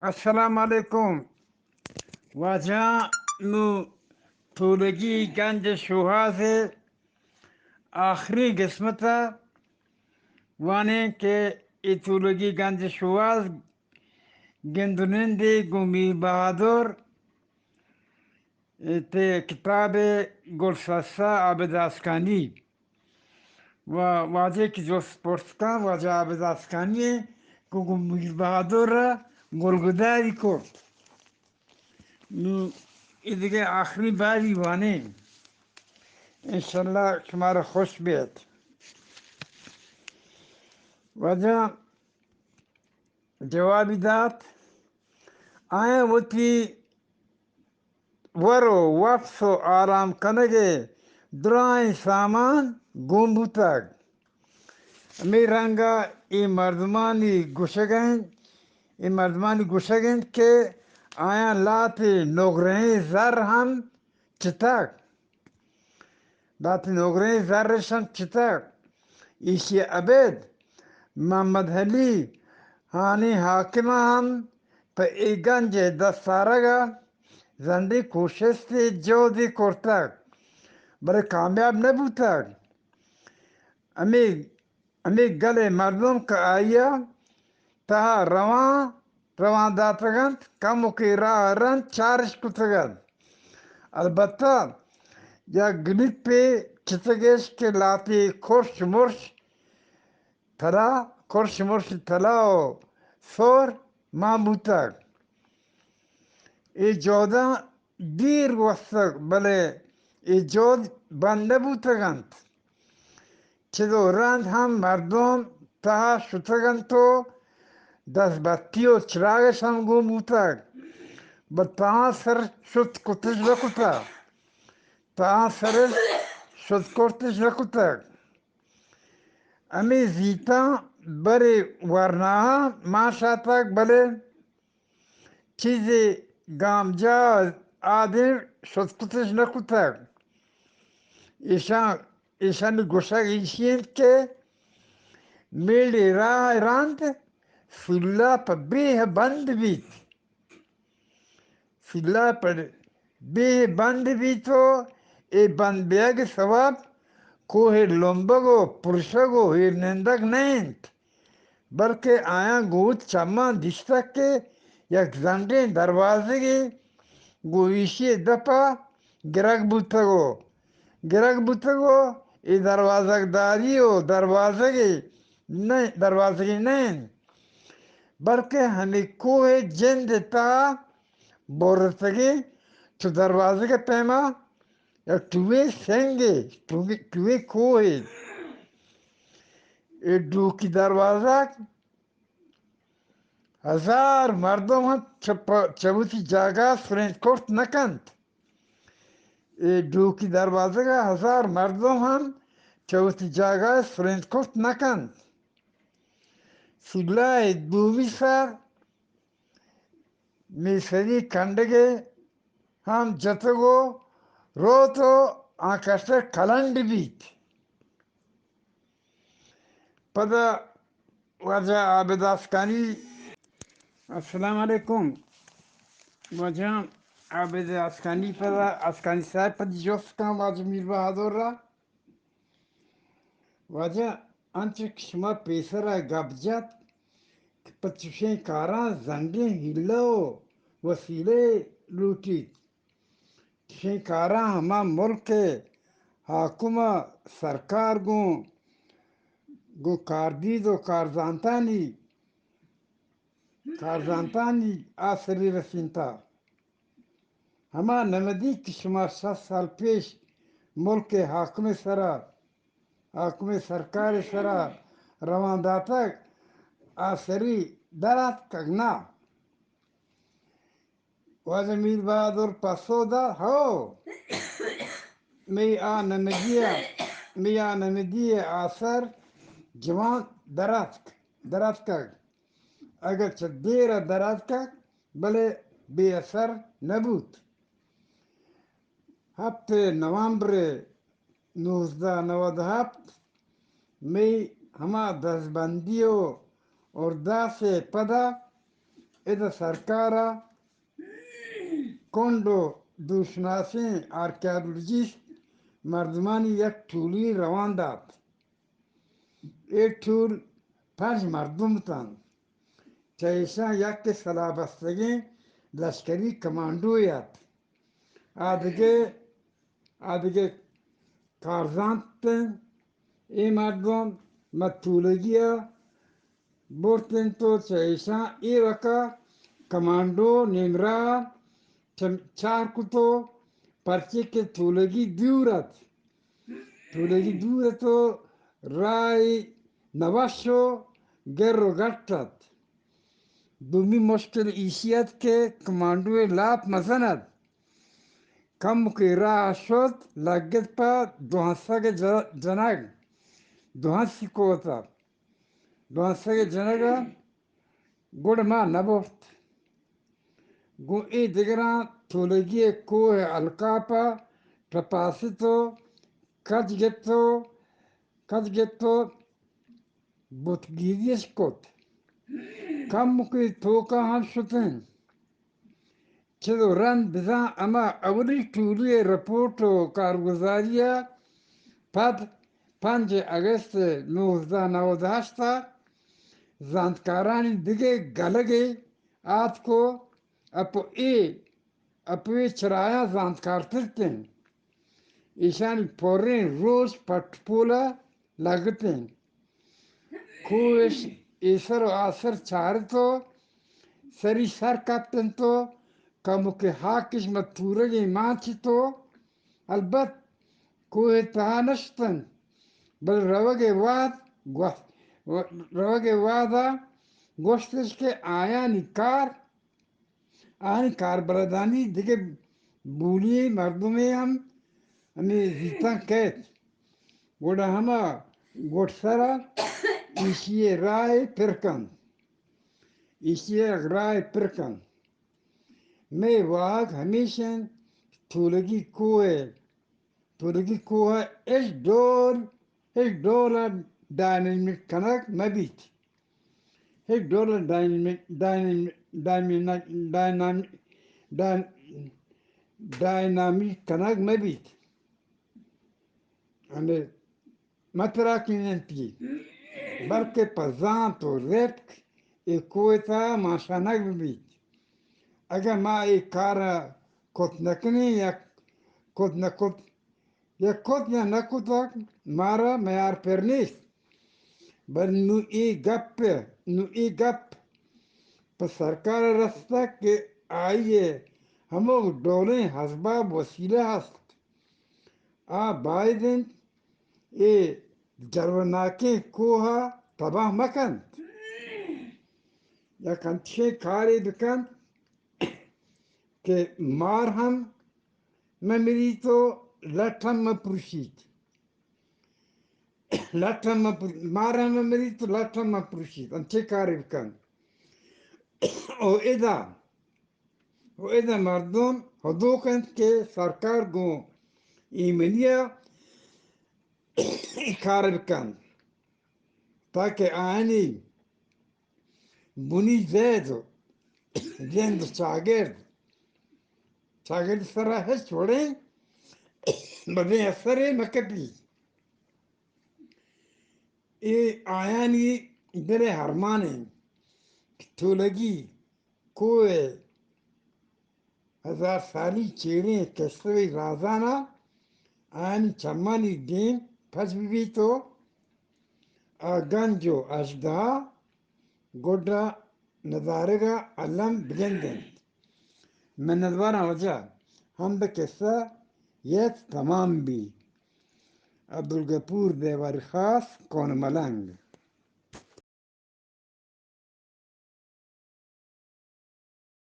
السلام علیکم۔ واجہ، نوں تولگی گنج شوہاز ءِ آخری قسمت ءَ وانیں کہ اے تولگی گنج شوہاز گند ءُ نندے گوں میر بہادر تے کتاب گل سسا عابد آسکانی و واجہ کہ جست پرس کن، واجہ عابد آسکانی ءَ کہ گوں میر بہادر ءَ گلگداری کرت۔ نوں اے دگہ آخری باری وانیں۔ انشاءاللہ شمارا خوش بیت۔ واجہ جوابی دات، آیاں وتی ور و وپس و آرام کنگ ءِ درائیں سامان گون بوتگ۔ ہمے رنگ ءَ اے مردمانی گوشگ انت، اے مردمانی گوشگ انت کہ آیاں لہتے نگرہیں زر ہم چتگ۔ لہتے نگرہیں زر اش ہم چتگ۔ ایشی ءَ ابید محمد علی ہانی حاکم ءَ ہم پہ اے گنج ءِ دست آرگ ءَ زنڈیں کوشستے جہدے کرتگ، بلے کامیاب نہ بوتگ۔ ہمے، ہمے گل ءِ مردم کہ آئی ءَ تہا رواں، رواں داتگ انت، کموکے راہ ءَ رند چارش کتگ انت۔ البتہ یک گلیپے چتگ اش کہ لہتے کرش مرش تلا، کرش مرش تلا و سہر مان بوتگ۔ اے جہداں دیر گوستگ، بلے اے جہد بند نہ بوتگ انت۔ چد و رند ہم مردم تہا شتگ انت و دزبتی و چراگ اش ہم گون بوتگ، بلے تہا سر شت کتش نہ کتگ، تہا سر شت کرتش نہ کتگ۔ ہمے زیتاں برے ورناہاں مان شاتگ، بلے چیزے گامجاہ آدیم شت کتش نہ کتگ۔ ایشاں، ایشانی گوشگ ایشی انت کہ میڑے راہ ءَ رند سلہ پہ بیہ بند بیت۔ سلہ پہ بیہ بند بیت و اے بند بیگ ءِ سوب کوہ ءِ لمبگ و پرشگ و ایر نندگ نہ انت، بلکہ آیاں گوں وت چماں دیستگ کہ یک زنڈیں دروازگے گوں ایشی ءِ دپ ءَ گرگ بوتگ و گرگ بوتگ و اے دروازگ داری و دروازگے نہ، دروازگے نہ انت، بلکہ ہمے کوہ ءِ جند ءِ تہا برتگیں چو دروازگ ءِ پیما یک ٹوہیں سنگے، ٹوہیں، ٹوہیں کوہے۔ اے ڈوکی دروازگ ہزار مردم ہم چہ پ-، چہ وتی جاگہ ءَ سرینت کرت نہ کنت۔ اے ڈوکی دروازگ ءَ ہزار مردم ہم چہ وتی جاگہ ءَ سرینت کرت نہ کنت۔ سلہ ءِ دومی سر میسری کنڈگے ہم جتگ و روت و آنکشتر کلنڈ بیت۔ پدا واجہ عابد آسکانی، السلام علیکم۔ واجہ عابد آسکانی پدا، آسکانی صاحب پدا جست کن واجہ میر بہادر را۔ واجہ، انچو کہ شما پیسرا گپ جت کہ پہ چشیں کاراں زنڈیں ہیلہ و وسیلہ لوٹیت۔ چشیں کاراں ہما ملک ءِ حاکم ءُ سرکار گوں، گوں کاردید ءُ کارزانتانی، کارزانتانی آسری رسینتہ۔ ہما نمدی کہ شما شست سال پیش ملک ءِ حاکم ءِ سرا، حاکم ءِ سرکار ءِ سرا رواں داتگ، آ سری در آتکگ نہ؟ واجہ میر بہادر پسو دات، ہو، مئی آ نمدی ءَ، مئی آ نمدی ءِ آسر جوان در آتک، در آتکگ۔ اگرچہ دیر ءَ در آتکگ، بلے بے اثر نہ بوت۔ ہپت نومبر نوزدہ نود ہپت مئی ہما دزبندی ءُ ارداس ءِ پدا ادا سرکار ءَ کنڈ ءُ دورشناسیں آرکیالوجسٹ مردمانی یک ٹولی روان دات۔ اے ٹول پنچ مردم اتنت۔ چہ ایشاں یکے سلاہ بستگیں لشکری کمانڈوے ات۔ آ دگہ، آ دگہ کارزانت انت۔ اے مردم متولگی ءَ برت انت ءُ چہ ایشاں ایوک ءَ کمانڈو نیمراہ ءَ چم-، چار کت ءُ پرچے کہ تولگی دور ات، تولگی دور ات ءُ راہ ئے نہ وش ءُ گر ءُ گٹ ات۔ دومی مشکل ایشی ات کہ کمانڈو ءِ لاپ مزن ات۔ کمکے راہ شت، لگت پہ دوہنسگ ءِ ج-، جنگ، دوہنسی کوت ءَ۔ دوہنسگ ءِ جنگ ءَ گڑ ما نہ برت۔ گوں اے دگراں تولگی ءِ کوہ ءِ الکاپ ءَ ٹپاست ءُ کج گپت ءُ، کج گپت ءُ بتگیری اش کت۔ کمکے توک ءَ ہم شتیں۔ چد ءُ رند بزاں ہما اولی ٹولی ءِ رپورٹ ءُ کارگزاری ءَ پد پنچ اگست نوزدہ نود ہشت ءَ زانتکارانی دگہ گلگے آتک ءُ اپو اے، اپو اے چرایاں زانتکارتر اتیں۔ ایشانی پریں روچ پٹ پول ءَ لگتیں۔ کوہ اش ایسر ءُ آسر چارت ءُ سری سر کپت انت ءُ کمکے ہاک اش مہ تورگیں مان چت ءُ البت کوہ ءِ تہا نہ شت انت، بلے روگ ءِ وہد گوست، روگ ءِ وہد ءَ گوشتش کہ آیانی کار آنی کاربلدانی دگہ بولی مردمے ہم ہمے زیتاں کیت۔ گڑا ہما گڈسر ءَ ایشی ءِ راہ ءَ پر کنت۔ ایشی ءِ راہ ءَ پر کنت۔ مئے واہگ ہمیش انت، تولگی کوہ ءَ تولگی کوہ ءَ ہچ ڈول، ہچ ڈول ءَ ڈائنامک کنگ مہ بیت۔ ہچ ڈول ءَ ڈائنامک، ڈائنامک، ڈائنامک، ڈائنامک، ڈائن-، ڈائنامک کنگ مہ بیت۔ ہمے متراکین انت، بلکہ پہ زانت ءُ رپک اے کوہ ءِ تہا مانشانگ بہ بیت۔ اگاں ما اے کار ءَ کت نہ کنیں یا کت نہ کت، یا کت یا نہ کتگ، مارا میار پر نیست۔ بلے نوں اے گپ، نوں اے گپ پہ سرکار ءَ رستگ کہ آئی ءَ ہمک ڈولیں ہزباب وسیلہ ہست۔ آ باید انت اے جلوناکیں کوہ ءَ تباہ مہ کنت، یک انچیں کارے بہ کنت کہ مار ہم مہ مریت ءُ لٹ ہم مہ پروشیت۔ لٹ ہم مہ پر-، مار ہم مہ مریت ءُ لٹ ہم مہ پروشیت۔ انچیں کارے بہ کنت۔ او ادا، او ادا مردم ہدوک انت کہ سرکار گوں ایمنی ءَ اے کار بہ کنت، تاکہ آیانی بنی زید ءُ جند ءُ چاگرد، چاگرد سرا ہچ وڑیں بدیں اثرے مہ کپی۔ اے آیانی دل ءِ ارمان انت کہ تولگی کوہ ءِ ہزار سالی چیریں کسہ ءِ رازان ءَ آیانی چمانی دیم پچ بہ بیت ءُ آ گنج ءُ اژدہا گڈ ءَ ندارگ ءَ الم بگند انت۔ منتواراں واجہ، ہمد ءِ کسہ یت تمام بی۔ عبدالغفور دیواری خاص، کون ملنگ۔